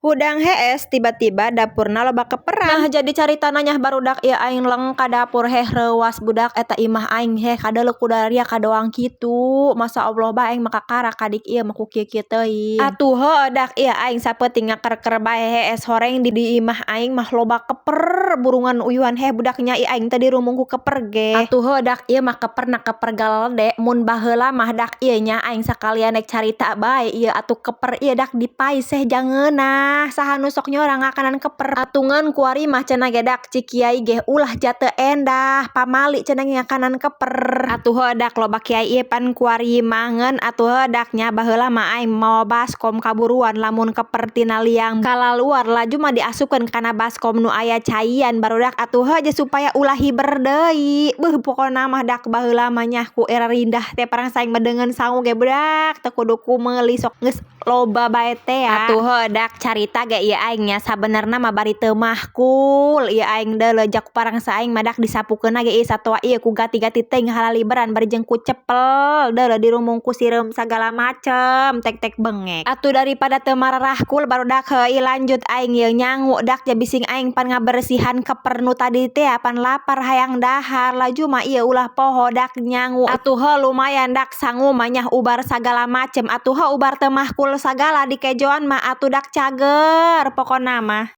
Hudang hees, tiba-tiba dapurna loba keperan. Nah, jadi caritana nya, barudak, ieu aing leng ka dapur heh, reuas budak eta imah aing heh kadeuleu ku daria kadoang kitu. Masa Allah bae, aing mah kakara kadik ieu mah ku kieu-kieu teuing. Atuh heuh dak, ieu aing sapeuting ngaker-ker bae hees horeng di imah aing mah loba keper, burungan uyuhan heh budak nya, ieu aing teh dirumung ku keper ge. Atuh heuh dak, ieu mah keperna keper galede. Mun baheula mah dak ieu nya, aing sakalian rek carita bae ieu. Atuh keper ieu dak dipais heh jangeunah, saha nu sok nyorang ngakanan keper? Atuh ngeun kuari mah cenah ge dak, cik kiai ge ulah jate endah pamali cenah ngakanan keper. Atuh heuh dak, loba kiai ieu pan kuari mah. Ngeun atuh heuh dak nya, baheula mah aing mawa baskom kaburuan, lamun keper tina liang kalaluar laju mah diasupkeun kana baskom nu aya caian, barudak. Atuh heuh je supaya ulah hiber deui. Beuh, pokona mah dak baheula mah nya ku era rindah teh parang saing medeungeun sangu ge budak teu kudu ku meuli, sok geus loba bae teh. Atuh heuh dak, carita ge ieu aing nya sabenerna mah bari teu mahkul ieu aing. Deuleu jak parang saing mah dak disapukeunna ge ieu satoa ieu ku gati-gati teuing halaliberan, bari jeung ku cepel deuleu dirumung ku sireum sagala macem tek-tek bengek. Atuh daripada teu mararahkul, barudak, heuh lanjut aing ieu nyangu dak ja, bising aing pan ngabersihan keper nu tadi teh, pan lapar hayang dahar. Laju mah ieu ulah poho dak nyangu. Atuh heuh lumayan dak, sangu mah nya ubar sagala macem. Atuh heuh, ubar teu mahkul sagala dikejoan mah atuh dak cager pokona mah.